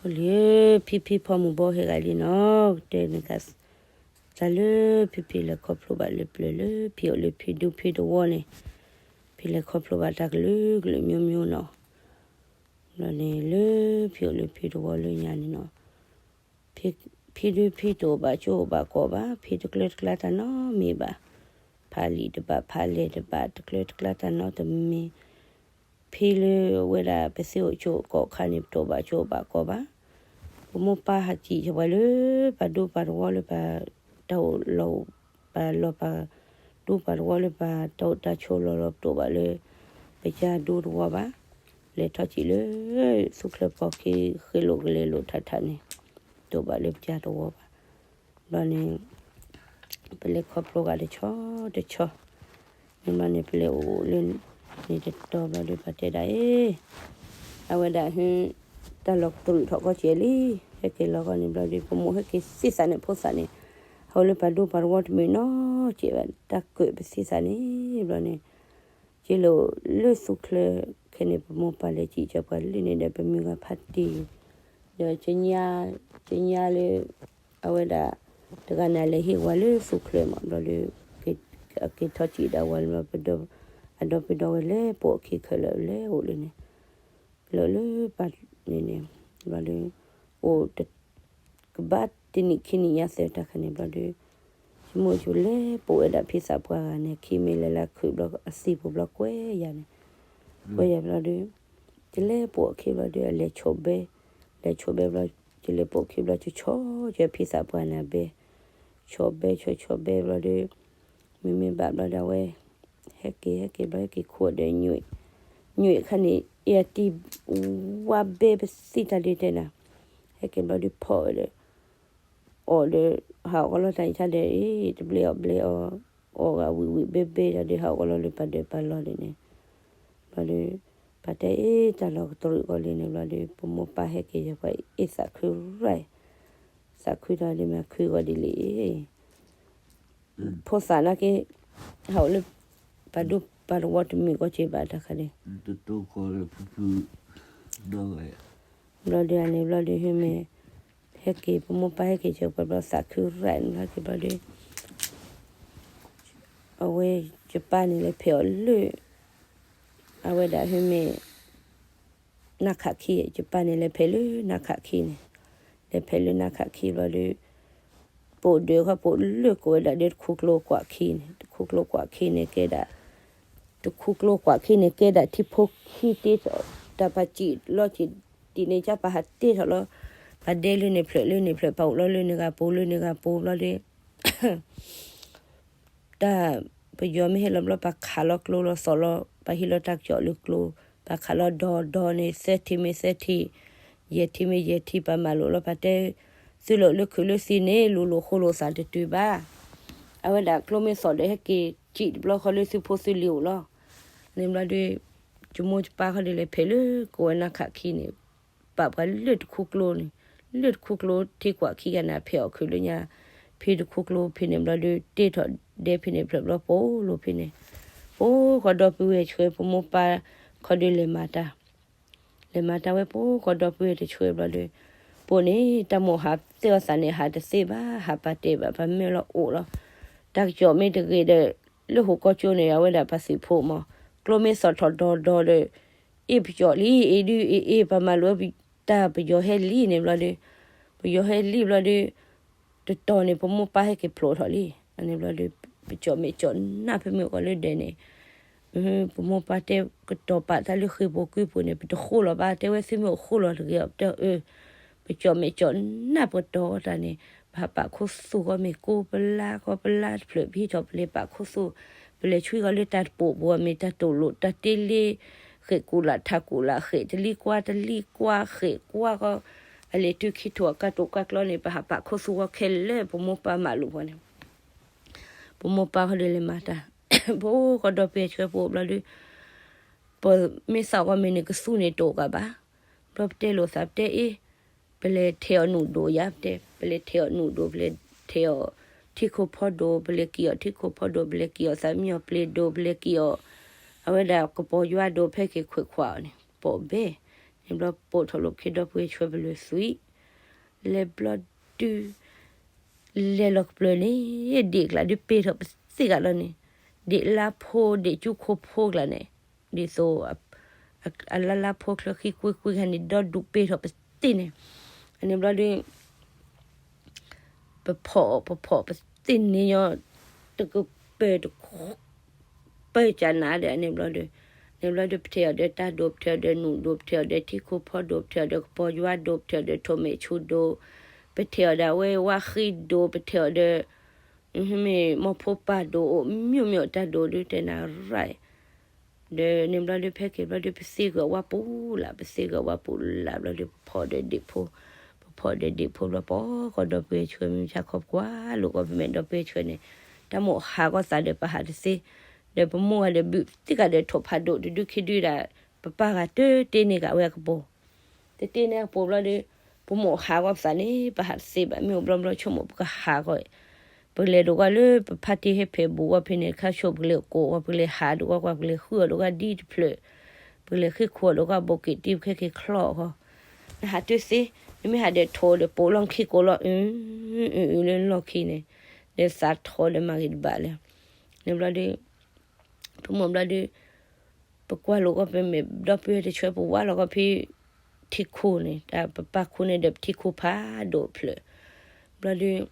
လံဧၢ, ဖံဖံဖီမုၢ်ဘီဟဲဂၤလံနီၤ, ကတဲန့ၣ်က တၢ်လၢဖံဖံလဲၤခီဖျိဘၣ်လၢပျၢၤလၢဖံအိၣ်လၢဖံဒူဖံတဝီန့ၣ်, ဖံလဲၤခီဖျိဘၣ်တၢ်ကလုာ်ကလုာ်မျိုးမျိုးနီၤ, ဘျီန့ၣ်လၢဖံအိၣ်လၢဖံတဝီလၢညါန့ၣ်နီၤ, ဖံဒူဖံတအိၣ်ဘၣ်ကၠိအိၣ်ဘၣ်ကီးဘၣ်, ဖံတကျၢတကျါတၢ်နီတမံၤဘၣ်, ဖးလံာ်တဘၣ် ဖးလဲၢ်တဘၣ် တကျၢတကျါတၢ်နီတမံၤ ဖဲလၢအဝဲဒၣ်ပသ့အိၣ်ကၠိအိၣ်ကီးအခါန့ၣ် ပတအိၣ်ဘၣ်ကၠိအိၣ်ဘၣ်ကီးဘၣ်, ပမိၢ်ပၢ်ဟးစံးပှၤလၢ ပှၤဒူပှၤတဝီလၢပှၤတၢ်အိၣ်လီၤအိၣ် ပှၤလီၤပှၤဒူပှၤတဝီလၢပှၤတၢ်အိၣ်တၢ်ဆိးလီၤလီၤပတအိၣ်ဘၣ်လၢ ပကၢ်ဒူတဝီဘၣ်, လဲၤထီၣ်စံးလၢ သူၣ်ချၢပီၤခ့ဃ့လိာ်ကလဲၤလိာ်ထးထးန့ၣ်, တအိၣ်ဘၣ်လၢပကၢ်တဝီဘၣ်, ဘျီန့ၣ် ပလဲၤခီဖျိဂၤတဆီတဆီ, န့ၣ်ဘျီန့ၣ် ပလဲၤအိၣ်လၢန့ၣ်တတီၤဘျီဒီး ပှၤတဲဒၣ်အံၤ, အဝဲဒၣ်ဟ့ၣ် တၢ်လီၤကတြူာ်ထီၣ်ကီၢ်ကဲလံ, ဟဲက့ၤလီၤဂီၢ်န့ၣ်ဘျီဒီး ပမိၢ်ဟဲက့ၤသ့ၣ်သးန့ၣ်ဖိသၣ်န့ၣ်, ဟဲလၢပှၤဒူပှၤတဝီတမုာ်နီတစဲးဘၣ် တၢ်ကၢၣ်ပသ့ၣ်သးန့ၣ်ဘျီန့ၣ်, က့ၤလီၤလၢသူၣ်ချၢခဲန့ၣ် ပမိၢ်ပၢ်လဲၤစံးကၢပှၤလၢန့ၣ်ဒီး ပမုၢ်ဂၤဖးတံၢ်, ဒီး ကညါလၢ အဝဲဒၣ် တဂၤန့ၣ်လဲၤဟ့ၣ်ဝဲလၢသူၣ်ချၢမး ဘျီဒီး အက့ၤထီၣ်စံးဒၣ်ဝဲလၢ အဒီပုၢ်ဒီဝဲၢ်လဲၤပိာ်အခံခဲလၢာ်လဲၤအိၣ်လၢန့ၣ်, လၢလၢပၢ်န့ၣ်န့ၣ်, ဘျီဒီး အိၣ် ကဘၣ်တနံၣ်ခံနံၣ်ညါသၢတၢ်ခါန့ၣ်ဘျီဒီး, ယမိၢ်ယလဲၤပိာ်ဝဲဒၣ်ဖံသးပှၢ်ဂၤန့ၣ် ခံမ့ၢ်လဲၤလၢခုးဘျီအသံပူၤဘျီကွဲယၤန့ၣ်, ကွဲယၤဘျီဒီး, ယလဲၤပိာ်အခံဘျီဒီး အလဲၤဆီၣ်ဘဲ, လဲၤဆီၣ်ဘဲဘျီ, ယလဲၤပိာ်ခံဘျီ ယဆီၣ်ကၢဖံသးပှၢ်န့ၣ်အဘဲ, ဆီၣ်ဘဲဆီၣ်ဆီၣ်ဘဲဘျီဒီး, မ့မ့ၢ်ဘၣ်ဘျီဒီးအဝဲ ဟဲက့ၤဟဲက့ၤဘျီဟဲက့ၤခိးဒီး ညွံးအခါန့ၣ် အတံၤဝါဘဲပသံတၢ်ဒ်တဲနၤ, ဟဲက့ၤဘျီဒီးဖီၣ်ဝဲဒီး အီၣ်ဒီး ဟးအီၣ်ကလီတၢ်အံၤတၢ်ဒီး အ့ တဘျဲအီၣ်ဘျဲအီၣ်, အီၣ်ဂၤဝံၣ်ဝံၣ်ဘဲဘဲတၢ်ဒီး ဟးအီၣ်ကလီလၢပှၤဒၢးပှၤလီၢ်န့ၣ်န့ၣ်, ဘျီဒီး ပှၤတဲအ့ တၢ်လီၤကတြူာ်ကီးလံန့ၣ်ဘျီဒီး ပမိၢ်ပၢ်ဟဲက့ၤယၤပှၤအ့ သးခုရၢ်, သးခုတၢ်ဒ်မ့ၢ်ခုဂီၢ်ဒ်လံအ့ ဖိသၣ်နာ်က့ ဟးအိၣ်လၢ ပှၤဒူပှၤတဝီတမုာ်ကီၢ်က့ဘၣ်တၢ်ခါန့ၣ်, ဘျီဒီးအန့ၣ်ဘျီဒီး ဟဲမ့ၢ် ဟဲက့ၤ ပမိၢ်ပၢ်ဟဲက့ၤစၢၤပှၤဘျီ သးခုရၢ်န့ၣ်ဘျီက့ၤဘျီဒီး အဝဲ ယပၢ်န့ၣ်လဲၤဖဲးအီၤလၢ အဝဲဒၣ်ဟဲမ့ၢ် နၢ်ခးခံ ယပၢ်န့ၣ်လဲၤဖဲးလၢနၢ်ခးခံန့ၣ်, လဲၤဖဲးလၢနၢ်ခးခံဘျီဒီး ပအိၣ်ဒၢးခီပအိၣ်လၢကိးဝဲဒၣ်ဒီးတခူကျိကွးခံန့ၣ်, တခူကျိကွးခံန့ၣ်ကဲဒၣ် တခူကျိကွးခံန့ၣ်ကဲဒၣ်ထံဖိခံတ့ထီၣ် တၢ်ပာ်စံၣ်လီၤစံၣ်တံၢ်န့ၣ် ကၢ်ပာ်ဟးတ့ထီၣ်လီၤ, ပှၤဒဲလၢန့ၣ်ဖျၢၣ်လၢန့ၣ်ဖျၢၣ် ပှၤအိၣ်လီၤလၢန့ၣ်ဂၤပူၤလၢန့ၣ်ဂၤပူၤဘျီဒီး တၢ် ပယီၤမ့ၢ်ဟဲလီၤဘျီ ပှၤခးလီၤကျိလီၤသီၣ်လီၤ ပှၤဟံးလီၤတၢ်ကစီၣ်လၢကျိ, ပှၤခးလီၤဒီဒီန့ၣ် သၢထံမ့ၢ်သၢထံ, ယဲၢ်ထံမ့ၢ်ယဲၢ်ထံ ပှၤမၤလိာ်လီၤ ပှၤတဲ သုလိာ်လၢခုးလၢသံန့ၣ် လူၤလိာ်ဃိလိာ်သးတတုၤဘၣ်. အဝဲဒၣ်ကျိမ့ၢ်သီၣ်ဒီး ဟဲက့ၤစံၣ်တဘျီဃီလၢသုဖိသုလံၤအိၣ်လီၤ. န့ၣ်ဘျီဒီး ယမိၢ်ယပၢ်ခီဒီး လဲၤဖဲးလၢကိးဝဲနၢ်ခးခံန့ၣ် ပာ်ပှၤလၢတခူကျိန့ၣ်, လၢတခူကျိထံကွၢ်ခံဂၤန့ၣ် ဖဲးအီၣ်ခုးလၢညါ, ဖဲတခူကျိဖဲန့ၣ်ဘျီဒီး တ့ထီၣ်ဒဲဖဲန့ၣ်ဖျၢၣ်ဘျီပိာ်လိာ်ဖဲန့ၣ်, ပိာ်ဃီဒီပုၢ်ဝဲၢ်ဆှၢ ပမိၢ်ပၢ်ခီဒီးလဲၤမၤတၢ်, လဲၤမၤတၢ်ဝဲ ပိာ်ဃီဒီပုၢ်ဝဲၢ်တဆှၢဘျီဒီး, ပိာ်န့ၣ် တၢ်မိၣ်ဟးသ့ၣ်အီၣ်သးန့ၣ် ဟးတသ့ဘၣ် ဟးပာ်တဲာ်ဘၣ် ပမၢလီၤအိၣ်လီၤ. တၢ်ကစီၣ်မ့ၢ်တဂ့ၤဒီး လၢဟိၣ်ကီၢ်ကၠိန့ၣ် အဝဲဒၣ်ပှၤသုးဖိမး, ကျိမ့ၢ်သီၣ်ထီၣ်ဒီဒီဒီး အ့ၣ်ပကၠီၣ်လံ အ့ၣ်ဒု အ့ၣ်အ့ၣ် ပှၤမၤလိာ်ပတၢ်ပယီၤဟဲလံန့ၣ်ဘျီဒီး, ပယီၤဟဲလံဘျီဒီး, တတီၤန့ၣ် ပမိၢ်ပၢ်ဟဲက့ၤဖျိးထီၣ်လံ. အန့ၣ်ဘျီဒီး ပကၠီၣ်မဲာ်ကၠီၣ်နၢ်ဖဲမ့ၢ်ကီးလၢဒဲးန့ၣ်, ပမိၢ်ပၢ်တဲကတီၤပာ်တၢ်လၢဃ့ဘိကုပူၤန့ၣ် ပတဃိလီၤဘၣ် တဲဝဲသုမ့ၢ်အိၣ်ဃိလီၤတဂ့ၤအီၤ ပတဲအၢ ပကၠီၣ်မဲာ်ကၠီၣ်နၢ်ပတီၤတၢ်န့ၣ်, ပဟးပာ်ခူသူၣ်ဃီမ့ၢ်ကိးပလါဃီပလါတဖျၢၣ် ပဟံးထီၣ်ပလဲၤပာ်ခူသူၣ်, ပလဲၤဆှံဃီလၢတၢ်တပိာ်ပူၤမ့ၢ်တၢ်တိာ်လိာ်တၢ်တ့လ့, ဃဲးကူၣ်လၢ်ထးကူၣ်လၢ် ဃဲးတလံကွၢ်တလံကွၢ် ဃဲးကွၢ်ဃီ, အလဲၤတုၤခံထိၣ်အကါတိာ်ကါကျီန့ၣ် ပဟးပာ်ခူသူၣ်ဃီခဲလၢာ် ပမိၢ်ပၢ်မၤလိာ်ပှၤန့ၣ် ပမိၢ်ပၢ်ဃီဒီးလဲၤမၤတၢ်, ပအိၣ်ဃီဒီပုၢ်ဝဲၢ်ဆှၢပအိၣ်ဘျီဒီး, ပမ့ၢ်သးဝဲမ့ၢ်န့ၣ်ကသူန့ၣ်တအိၣ်ကဘၣ်, ဘျီပတဲလိာ်သးပတဲအ့ၣ်, ပလဲၤထဲးအီၤနူၢ်ဒိၣ်ယါ ပတဲ ပလဲၤထဲးအီၤနူၢ်ဒိၣ် ပလဲၤထဲးအီၤထံခိၣ်ဖီဒိၣ် ပလဲၤကံၢ်အီၤထံခိၣ်ဖီဒိၣ် ပလဲၤကံၢ်အီၤသးမံအီၤပျ့ၤဒိၣ် ပလဲၤကံၢ်အီၤ, အဝဲဒၣ်ကပီၤယွၤဒိၣ်ဖဲက့ၤခွဲးခွးအီၤန့ၣ် ပိာ်ဘဲ, န့ၣ်ဘျီပိာ်ထီၣ်လိာ်ပခ့ဒီပုၢ်ဝဲၢ်ဆှၢပလဲၤသွံၣ်, လဲၤဘျီဒုး လဲၤလီၤကပျၢၤန့ၣ် ဒံးကျါဒုးပ့ၤထီၣ်ပသ့ၣ်ဂၤလီၤန့ၣ်, ဒံးလါဖိ ဒံးကၠူခိၣ်ဖိကျါန့ၣ်, ဒ်သိး အလါလါဖိချၢဃံကွ့ကွ့ခါန့ၣ် ဒီဒူၣ်ပ့ၤထီၣ်ပသ့ၣ်န့ၣ်, အန့ၣ်ဘျီဒုး ပဖီၣ် ပဖီၣ်ပသ့ၣ်န့ၣ်ညီ တကပၢၤတ ပၢၢ်ကနၤဒီး အန့ၣ်ဘျီဒုး, န့ၣ်ဘျီဒုး ပထံၣ်အီၤဒီးတၢ်ဒိး ပထံၣ်အီၤဒီးနူၣ်ဒိး ပထံၣ်အီၤဒီးထံခိၣ်ဖီဒိး ပထံၣ်အီၤဒီးကပီၤယွၤဒိး ပထံၣ်အီၤဒီးထိၣ်မဲာ်ဆူၣ်ဒိး, ပထံၣ်အီၤဒီးအဝဲဝါဃံဒိး ပထံၣ်အီၤဒီး မ့ၢ်မိၢ်ဖိပၢ်ဒိးအိၣ်မ့ၢ်မ့ၢ်တၢ်ဒိးဒုးတဲနၤရၢ် ဒီးန့ၣ်ဘျီဒုး ဖဲက့ၤဘျီဒုး ပသ့ဂၢၢ်ဝါပူၤလၢ် ပသ့ဂၢၢ်ဝါပူၤလၢ်ဘျီဒုး ပဖီၣ်ဒီးဒံးဖိ, ပဖီၣ်ဒီးဒံးဖိဘျီ ပကီၢ်ဒီပုၢ်ဝဲၢ်ဆှၢ မုၢ်ဆါခီပကွၢ်လိာ်ကီၢ် ပမဲာ်ဒီပုၢ်ဝဲၢ်ဆှၢန့ၣ်, တၢ်မိၣ်ဟးကီၢ်သးဒီးပဟးတသ့, ဒီးပမိၢ်ဂၤဒီးဘုးသ့ၣ်ဂၤဒီးထိၣ်ဖးဒိၣ်တဒုခံဒုဒၣ်, ပပၢ်ဂၤတတ့န့ၢ်ကးဝဲအကပိၤ တတ့န့ၢ်အကပိၤဘျီဒီး, ပမိၢ်ဟးဂီၢ်ပသးန့ၣ် ပဟးတသ့ဘၣ် မ့ၢ်အိၣ်ဘျီဘျီဆိကမိၣ်ပကဟးဂီၢ်, ပလဲၤဒိးကွၢ်လၢပဖါတံၢ်ဟဲဖဲးဘူးဂီၢ်ဖဲန့ၣ် ခါဆိပကလဲၤကိးဂီၢ် ပကလဲၤဟးဒိးကွၢ်ကွၢ် ပကလဲၤဃုအီၤဒိးကွၢ်ဒ်တဖျၢၣ်, ပကလဲၤဃ့ခိၣ်အီၤဒိးကွၢ်ဘိးက့ၤတံၢ် ပခဲက့ၤချီအီၤဃီ, နဟးတသ့, နမ့ၢ်ဟးဒီးထိၣ်ဒီးပိာ်လီၢ်ခံကိးလီၤ, အုအုလၢလီၢ်ခံန့ၣ်, ဒီးသးထီၣ်ဒီးမၤဂ့ၤတဘၣ်လၢ, န့ၣ်ဘျီဒီး ပမိၢ်ဘျီဒုး ပကွၢ်လိာ်ကီၢ် ပမဲာ်ဒီပုၢ်ဝဲၢ်တဆှၢ ပဝးလီၤကီၢ်ဖဲထံခိၣ်န့ၣ် တၢ်ပပၢ်ခိၣ်န့ၣ်ဒီးပထံခိၣ်ဖးဒိၣ်ဖျၢၣ်, ဘျီဒုး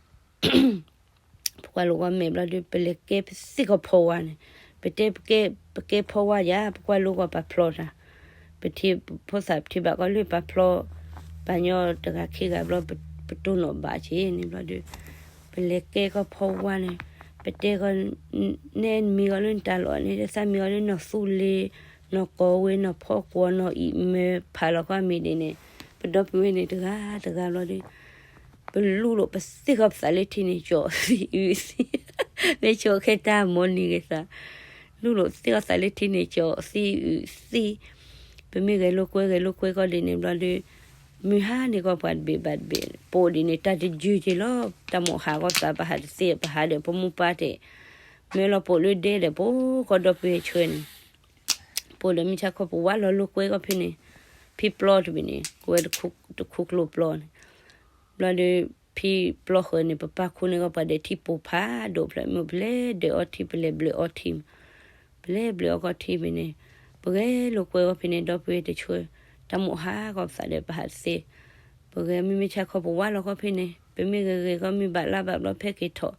ပကွၢ်လိာ်ကီၢ်မဲာ်ဘျီဒုး ပလဲၤကဲပသ့ၣ်ကီၢ်ဖီဝါန့ၣ်, ပတဲပကဲ ပကဲဖီဝါယၤ ပကွၢ်လိာ်ကီၢ်ပာ်ဖျီတၢ်, ပထံဖိသၣ်ပထံဘၣ်ကီၢ်လၢပာ်ဖျီ, ပှၤညီတဂၤခံဂၤဘျီ ပတိၢ်နီၣ်ဘၣ်က့ၤန့ၣ်ဘျီဒုး ပလဲၤကဲကီၢ်ဖီဝါန့ၣ်, ပတဲကီၢ် နဲမံၤဂီၤလၢနတၢ်လီၢ်န့ၣ် တသးမံၤဂီၤလၢနီၢ်သူလ့ၤ, နီၢ်ကီၢ်ဝ့ၤ နီၢ်ဖီကွီၤ နီၢ်အံၤမၢၤ ဖးလီၤကီၢ်မံၤဒ်န့ၣ်, ပဒီပုၢ်ဝဲၢ်န့ၣ်တဂၤတဂၤဘျီဒုး ပလူလီၤပသ့ၣ်ကီၢ်ပသးလၢထံန့ၣ် ကၠီသံအုးသံ, မ့ၢ်ဆိခဲတၢ်မီနံၤဂ့ၤသး, လူလီၤသ့ၣ်ကီၢ်သးလၢထံန့ၣ် ကၠီသံအုးသံ, ပမ့ၢ်ဂဲၤလိာ်ကွဲဂဲၤလိာ်ကွဲကီၢ်ဒ်န့ၣ်ဘျီဒုး မုၢ်ဟါန့ၣ်ကီၢ်ပှၤတဘ့ၣ်ဘၣ်တဘ့ၣ် ပိာ်ဒ်န့ၣ်တၢ်တယုၢ်က့ၤလီၤ, တၢ်မိၣ်ဟးကီၢ်သး ပဟးတသ့ ပဟးဒီးပမိၢ်ပၢ်တဲာ်, မ့ၢ်လီၤပိာ်လၢဒဲဒီး ပကီၢ်ဒီပုၢ်ဝဲၢ်ဆှၢန့ၣ်, ပိာ်ဒီးမုၢ်ဆါခီပဝးလီၤလိာ်ကွဲကီၢ်ဖဲန့ၣ်, ဖံပျီတဘ့ၣ်န့ၣ် ကဝဲတခူကျိပျီန့ၣ် ဘျီဒီး ဖံပျီဃၢၤန့ၣ် ပပၢ်ခိၣ်န့ၢ်ကီၢ်ပှၤဒီးထံပိာ်ဖးဒိၣ်ဖျၢၣ် မ့ၢ်ပလဲၤဒၢးအီထံ ပလဲၤဘျၢအီထံ, ပလဲၤဘျၢအီကီၢ်ထံဖဲန့ၣ်, ပဂဲၤလိာ်ကွဲကီၢ်ဖဲန့ၣ် ဒီပုၢ်ဝဲၢ်တဆှၢ, တၢ်မိၣ်ဟးကီၢ်ပသးဒီးပဟးတသ့, ပဂဲၤမုၢ်မ့ၢ်ဆါခီပဝးလီၤကီၢ်ဖဲန့ၣ်, ပမ့ၢ်ဂဲၤဂဲၤကီၢ်မုၢ်ဘၣ်လါဘၣ်ဘျီ ဖဲက့ၤထီၣ်,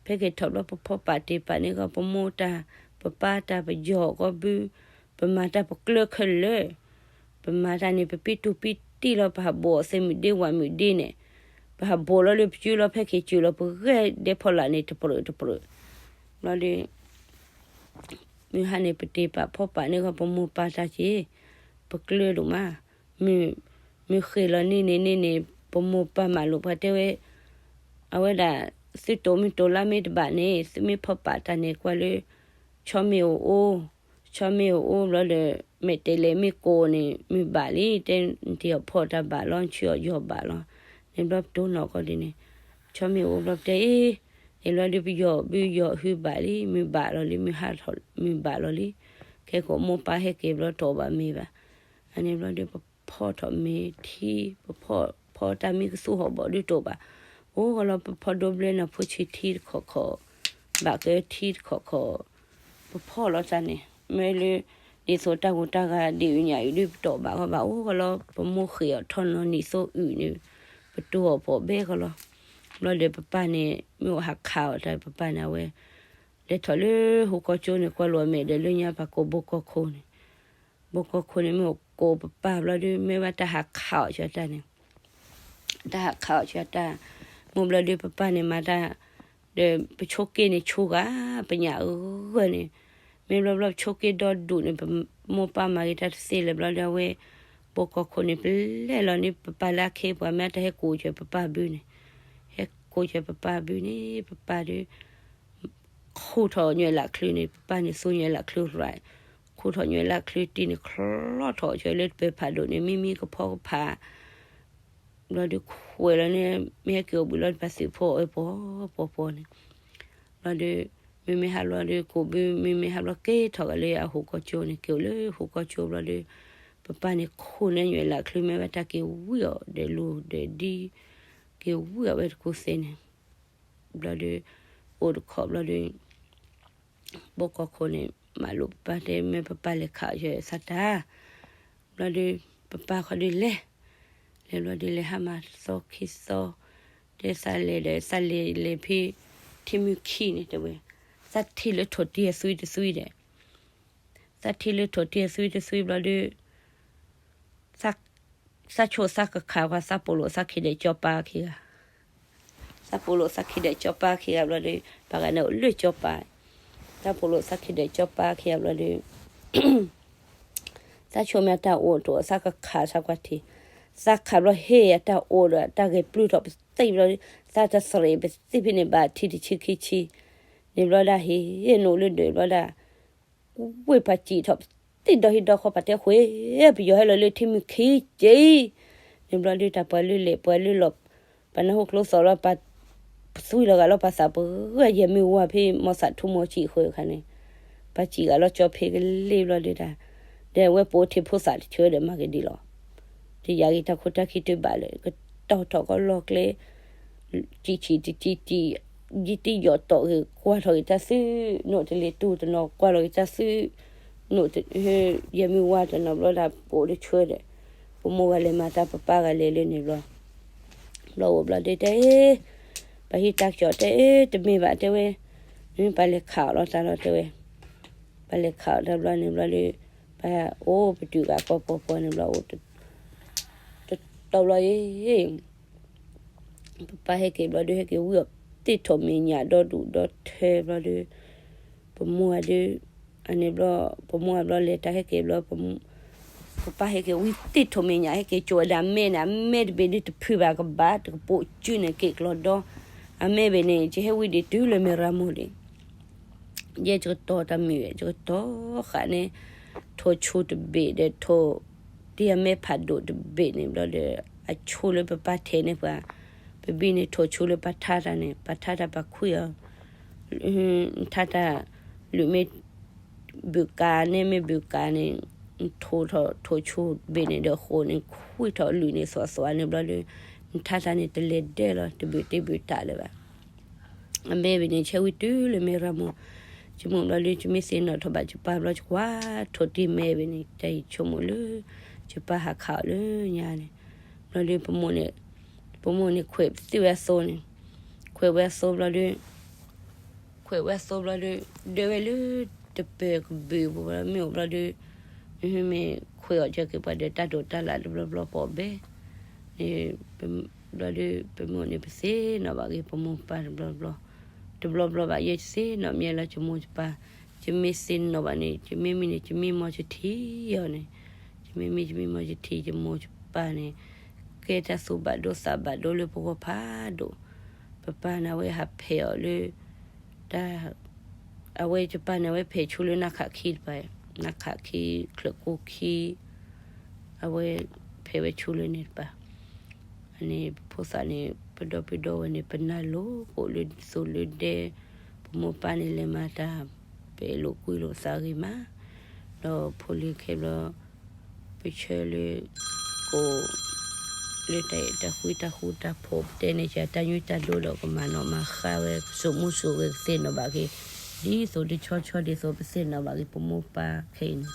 ဖဲက့ၤထီၣ်ဘျီ ပဖီပာ်တ့ၢ်ပာ်န့ၢ်ကီၢ် ပမိၢ်တၢ် ပပၢ်တၢ် ပယီၤကီၢ်ဘု ပမၤတၢ်ပကျၢၢ်ခဲလၢာ်, ပမၤတၢ်န့ၣ် ပပံတူၢ်ပံတံၢ်လီၤ ပဟးဘိးအီၤသ့မုၢ်ဒ့ဝၤမုၢ်ဒ့န့ၣ်, ပဟးဘိးလီၤလၢပစုလီၤ ဖဲက့ၤစုလီၤ ပဂဲၤဒဲဖီလာ်န့ၣ် တပရၢၣ်တပရၢၣ်, ဘျီဒီး မုၢ်ဟါန့ၣ် ပတ့ၢ်ပာ်ဖီပာ်န့ၢ်ကီၢ် ပမိၢ်ပၢ်တၢ်က့ၤ, ပကျၢၢ်ဒိၣ်မး, မုၢ် မုၢ်ဃ့ၢ်လီၤန့ၢ်န့ၣ်န့ၣ်န့ၣ် ပမိၢ်ပၢ်မၤလိာ်ပှၤတဲဝဲ, အဝဲဒၣ် သုတိာ်မုၢ်တိာ်လါမ့ၢ်တဘၣ်န့ၣ် သုမ့ၢ်ဖီပာ်တၢ်န့ၣ် ကွၢ်လၢ ဆီမ့ၢ်အိၣ်အိၣ်, ဆီမ့ၢ်အိၣ်အိၣ်ဘျီဒီး မဲာ်တဲးလဲးမ့ၢ်ကိးန့ၣ် မုၢ်ဘၣ်လံ, တဲနတ့ၤအီၤဖီတၢ်ဘၣ်လီၤ နဆှၢအီၤယီၤဘၣ်လီၤ, န့ၣ်ဘျီပတိၢ်နီၣ်ကီၢ်ဒ်န့ၣ်, ဆီမ့ၢ်အိၣ်ဘျီပတဲအ့ န့ၣ်ဘျီဒီးပယီၤဘုယီၤဟုဘၣ်လံ မုၢ်ဘၣ်လီၤလံ မုၢ်ဟါထီၣ် မုၢ်ဘၣ်လီၤလံ, ခဲကိးမိၢ်ပၢ်ဟဲက့ၤဘျီတအိၣ်ဘၣ်မ့ၤဘၣ်, အန့ၣ်ဘျီဒီးပဖီထီၣ်မ့ၤထံ ပဖီ ဖီတၢ်မံကသူဟီၣ်ဘီၣ်ဒုးတအိၣ်ဘၣ်, အိၣ်ဂီၢ်လီၤ ပဖီဒိဘျဲနၢ်ဖိဆံးထံတခီၣ်ခီၣ်, ဘၣ်ကၢထံတခီၣ်ခီၣ်, ပဖီလီၤတၢ်န့ၣ် မ့ၢ်လၢ ဒ်သိးတၢ်ဂိၢ်တၢ်ဂၤဒ်အုးညၣ်အုးဒုးပတအိၣ်ဘၣ်ဂီၢ်ဘၣ် အိၣ်ဂီၢ်လီၤ ပမိၢ်ဃ့ၢ်အီၤထီၣ်နီၤနံၣ်သိအုးန့ၣ်, ပတိၢ်အီၤပီၣ်ဘဲဂီၢ်လီၤ, ဘျီဒီးပပၢ်န့ၣ် မ့ၢ်အိၣ်ဟးခးအီၤတၢ် ပပၢ်န့ၣ်အဝဲ လဲၤထီၣ်လၢဟူကီၢ်ကၠိန့ၣ် ကွၢ်လိာ်အမဲာ်ဒီးလၢညါပှၤကိးဘိကီၢ်ခိၣ်န့ၣ်, ဘိကီၢ်ခိၣ်န့ၣ် မ့ၢ်အိၣ်ကိးပပၢ်ဘျီဒီး မ့ၢ်ဘၣ်တၢ်ဟးခးအီၤဆၢတၢ်န့ၣ် တၢ်ဟးခးအီၤဆၢတၢ်, မ့ၢ်ဘျီဒီးပပၢ်န့ၣ်မၤတၢ်, ဒီးပဆိးက့န့ၣ်ဆိဂၤ, ပညၣ်အဂၢၢ်န့ၣ်, မ့ၢ်ဘျီဘျီပဆိးက့ဒီဒူၣ်န့ၣ် ပမိၢ်ပၢ်မၤဂ့ၤတၢ်တသ့လၢၤဘျီဒီးအဝဲ, ဘိကီၢ်ခိၣ်န့ၣ် ပလဲၤလီၤန့ၣ် ပပၢ်လၢအခ့ပှၤမ့ၢ်တၢ်ဟဲကိးစၢၤပပၢ်ဘုန့ၣ်, ဟဲကိးစၢၤပပၢ်ဘုန့ၣ် ပပၢ်ဒီး ခူၣ်ထီၣ်ညွဲၣ်လၢ်ချုးန့ၣ် ပပၢ်န့ၣ်သူညွဲၣ်လၢ်ချုးရၢ်, ခူၣ်ထီၣ်ညွဲၣ်လၢ်ချုးတံၢ်န့ၣ် ချီထီၣ်ဆၢလၢတပၢၤဖးဒိၣ်န့ၣ် မံမံကဖီကဖး, ဘျီဒီးခွဲးလီၤန့ၣ် မ့ၢ်ဟဲက့ၤအိၣ်ဘှံးလီၤပှၤသုးဖိအီၤပှီၤပှီၤပှီၤန့ၣ်, ဘျီဒီး မ့မ့ၢ်ဟးဘျီဒီးကိးဘု မ့မ့ၢ်ဟးဘျီက့ၤထီၣ်က့ၤလၢအဟူးကီၢ်ကၠိန့ၣ် က့ၤအိၣ်လၢဟူးကီၢ်ကၠိဘျီဒီး ပပၢ်န့ၣ်ခိၣ်န့ၣ်ညွဲၣ်လၢ်ချုး မ့ၢ်ဝဲတၢ်က့ၤဝံၣ်အီၤဒီးလူၤဒီးဒ် က့ၤဝံၣ်အီၤဝဲတကူသ့န့ၣ် ဘျီဒီး အိၣ်တခီဘျီဒီး ဘိကီၢ်ခိၣ်န့ၣ် မၤလိပပၢ်တဲ မ့ၢ်ပပၢ်လဲၤခးအီၤသးတၢ် ဘျီဒီး ပပၢ်ခီဒီးလဲၤ လဲၤဘျီဒီးလဲၤဟါမၤသီခံသီ တဲသးလဲၤဒီး သးလဲၤလဲၤဖဲ ထံမုၢ်ခံန့ၣ်တဲဝဲ သးထံၣ်လၢထိၣ်တံၢ်အသွံတသွံဒီး သးထံၣ်လၢထိၣ်တံၢ်အသွံတသွံဘျီဒီး သး သးဆိၣ်သးကခးကွၢ် သးပိာ်လိာ်သးခံဒီးကၠီပၤခံဂၤ သးပိာ်လိာ်သးခံဒီးကၠီပၤခံဂၤဘျီဒီး ပှၤဂၤန့ၣ်အိၣ်လၢကၠီပၤ သးပိာ်လိာ်သးခံဒီးကၠီပၤခံဂၤဘျီဒီး သးဆိၣ်မ့ၢ်တၢ်အိၣ်တအိၣ် သးကခးသးကွၢ်ထံး သးခးဘျီဟ့ၣ်အတၢ်အိၣ်ဒီးတၢ်ဂဲၤပျုၢ်ထီၣ်ပသံဘျီဒီး သးတသရ့းပသံဖဲန့ၣ်ဘၣ်ထံတဆံခံဆံ န့ၣ်ဘျီဒၣ်ဟ့ၣ် န့ၣ်အိၣ်လၢဒၢးဘျီဒၣ် ဝ့ၢ်ပှၤစံၣ်ထီၣ်ပသံဒီဟံၣ်ဒီဃီ ပှၤတဲဃုာ် ပယီၤဟဲလီၤလၢထံမုၢ်ခံက့ၤ န့ၣ်ဘျီဒုးတၢ်ပှၤလၢလဲၤပှၤလၢလီၤ ပနၢ်ဟူကျိသီၣ်လီၤ ပသွံလီၤဂာ်လီၤပသးပှဲၤ ယဲၢ်မုၢ်ဝါဖဲမီၤသးထူမီၤစံၣ်ဃုာ်အခါန့ၣ် ပှၤစံၣ်ဂာ်လီၤကၠီဖဲကလ့ဘျီဒုးတၢ် ဒီးဝဲပအိၣ်ထံဖိသၣ်တဆၢဒီးမၤကဒံလီၤ တယာ်ဂ့ၤတၢ်ခိတၢ်ခံတဘၣ်လၢ ကတီၢ်ထီၣ်ကီလီၤကျဲ စံၣ်ဆံၣ်တစံၣ်တံၣ် ယံာ်တံၢ်ယီၣ်တီၢ်ဂ့ၤ ကွၢ်ထီၣ်ဂ့ၤတၢ်သု နိၣ်တလ့ၤတူၢ်တနီၤ ကွၢ်လီၤဂ့ၤတၢ်သု နိၣ် ယဲၢ်မုၢ်ဝါတနီၤဘျီဒၣ် ပအိၣ်တဆၢဒီး ပမိၢ်ဂၤလဲၤမၤတၢ် ပပၢ်ဂၤလဲၤလၢန့ၣ်ဘျီ ဘျီအိၣ်ဘျီဒုးတဲ ပှၤဟံးတၢ်ကစီၣ်တဲ တမ့ၢ်ဘၣ်တဲဝဲ ပှၤလဲၤခးအီၤလီၤတၢ်လီၤတဲဝဲ ပှၤလဲၤခးအီၤတၢ်ဘျီန့ၣ်ဘျီဒီး ပအိၣ်ပတုာ်ဂၤပီၤပီၤပီၤန့ၣ်ဘျီအိၣ် တတီၤဘျီအံၤ ပပၢ်ဟဲက့ၤဘျီဒီး ဟဲက့ၤဝံအီၤသ့ၣ်ထီၣ်မဲာ်ညါဒီဒူၣ်ဒီထၢဘျီဒီး ပမိၢ်ဒုး အန့ၣ်ဘျီ ပမိၢ်အဘျီလဲၤတၢ်ဟဲက့ၤဘျီ ပပၢ်ဟဲက့ၤဝံသ့ၣ်ထီၣ်မဲာ်ညါ ဟဲက့ၤကၠိဒီးအမဲန့ၣ် အမဲတဘ့ၣ်ဒုးတဖုဘၣ်ကဘၣ် တကပိာ်စုန့ၣ်က့ၤကျီဒီ အမဲဘ့ၣ်န့ၣ် ကဟဲဝံဒံးတုၤလၢမဲၢ်ရမိၢ်ဒံး ယဲၢ်ကတီၤတၢ်မုာ် ယဲၢ်ကတီၤဃာ်န့ၣ် ထိၣ်ဆိတဘ့ၣ်ဒီးထိၣ် တံၢ်အမဲဖးဒိၣ်တဘ့ၣ်န့ၣ်ဘျီဒီး အဆိလၢပပၢ်ထဲးန့ၢ်ပှၤ ပဘံၣ်န့ၣ်ထိၣ်ဆိလၢပထါတၢ်န့ၣ် ပထါတၢ်ပခွံအီၤ ထါတၢ် လုၢ်မ့ၢ် ဘုၣ်ကးန့ၣ်မ့ၢ်ဘုၣ်ကးန့ၣ် ထိၣ်ထီၣ်ထိၣ်ဆိဘ့ၣ်န့ၣ်ဒီးဃိန့ၣ် ခွံထီၣ်လုၢ်န့ၣ်သွးသွးန့ၣ်ဘျီဒီး နထါတၢ်န့ၣ်တလဲၤဒဲလီၤ တဘုၣ်တ့ဘုၣ်တၢ်လၢၤဘၣ် အမဲဘ့ၣ်န့ၣ် ဆဲဝံတုၤလၢမဲၢ်ရမိၢ် ယမိၢ်ဘျီဒီး ယမ့ၢ်သ့ၣ်နီၣ်ထီၣ်ဘၣ်ယပၢ်ဘျီ ယကွၢ်ထိၣ်တံၢ်မဲဘ့ၣ်န့ၣ် တၢ်ယဆိကမိၣ်လၢ ယပၢ်ဟးခးအီၤလၢညါန့ၣ် ဘျီဒီး ပမိၢ်န့ၣ် ခွဲးသ့ၣ်ဝဲအသိန့ၣ် ခွဲးဝဲအသိဘျီဒီး ခွဲးဝဲအသိဘျီဒီး ဒၢဝဲလၢတပၢၤကဘုးပူၤဘျီ မ့ၢ်အိၣ်ဘျီဒီး မ့ၢ်ခွဲးအီၤကဲက့ၤပှၤဒီးတၢ်ဒိးတၢ်လၢ်တဘျီဘျီပီၣ်ဘဲ န့ၣ် ဘျီဒီး ပမိၢ်န့ၣ် ပသ့ၣ်နီၣ်ဘၣ်က့ၤ ပမိၢ်ပၢ်တဘျီဘျီ တဘျီဘျီဘၣ် ယဲယသ့ၣ်နီၣ်မ့ၢ်လၢယမိၢ်ယပၢ် ယမ့ၢ်သ့ၣ်နီၣ်ဘၣ်န့ၣ် ယမ့ၢ်မံန့ၣ် ယမံမီၢ်ယထံၣ်အီၤန့ၣ် ယမ့ၢ်မံ ယမံမီၢ်ယထံၣ် ယမိၢ်ယပၢ်န့ၣ် ကဲတၢ်သူၣ်ဘၣ်ဒိသးဘၣ်ဒိလၢပဂီၢ်ဖးဒိၣ် ပပၢ်န့ၣ် အဝဲဟးဖဲးအီၤလၢ တၢ် အဝဲယပၢ်န့ၣ် အဝဲဖဲးဆူလၢနါခးခံတပၤ နါခးခံ ချၢးကိခံ အဝဲဖဲးဝဲဆူလၢန့ၣ်တပၤ အန့ၣ် ပဖိသၣ်န့ၣ် ပဒီပုၢ်ဒီဝဲၢ်န့ၣ် ပနၢ်လိၤ ပအိၣ်လၢသိလၢဒဲ ပမိၢ်ပၢ်န့ၣ် လဲၤမၤတၢ် ပအဲၣ်လိာ်ကွံလိာ်သးဂ့ၤမး ဒီးဖိလံၤခဲဘျီ ပဆၢလၢ ကိး လၢတၢ်အဲၣ်တၢ်ကွံတၢ်ဃူတၢ်ဖိး ပတဲန့ၢ်ကတၢ်ညူတၢ်ဒိဒီး ကမၤနီၣ်မၤဃါဝဲ ကစိာ်မူစိာ်ဂဲၤ ကသ့ၣ်နီၣ်ဘၣ်က့ၤ ဒ်သိးဒ်ဆီဆီဒ်သိးပသ့ၣ်နီၣ်ဘၣ်က့ၤ ပမိၢ်ပၢ်ခဲအံၤန့ၣ်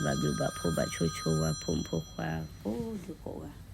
ဘၣ်ဘျုးဘၣ်ဖှိၣ်ဘၣ်ဆိဆိဝဲ ဖိမုၣ်ဖိခွါကိးဒုးကိးဂၤ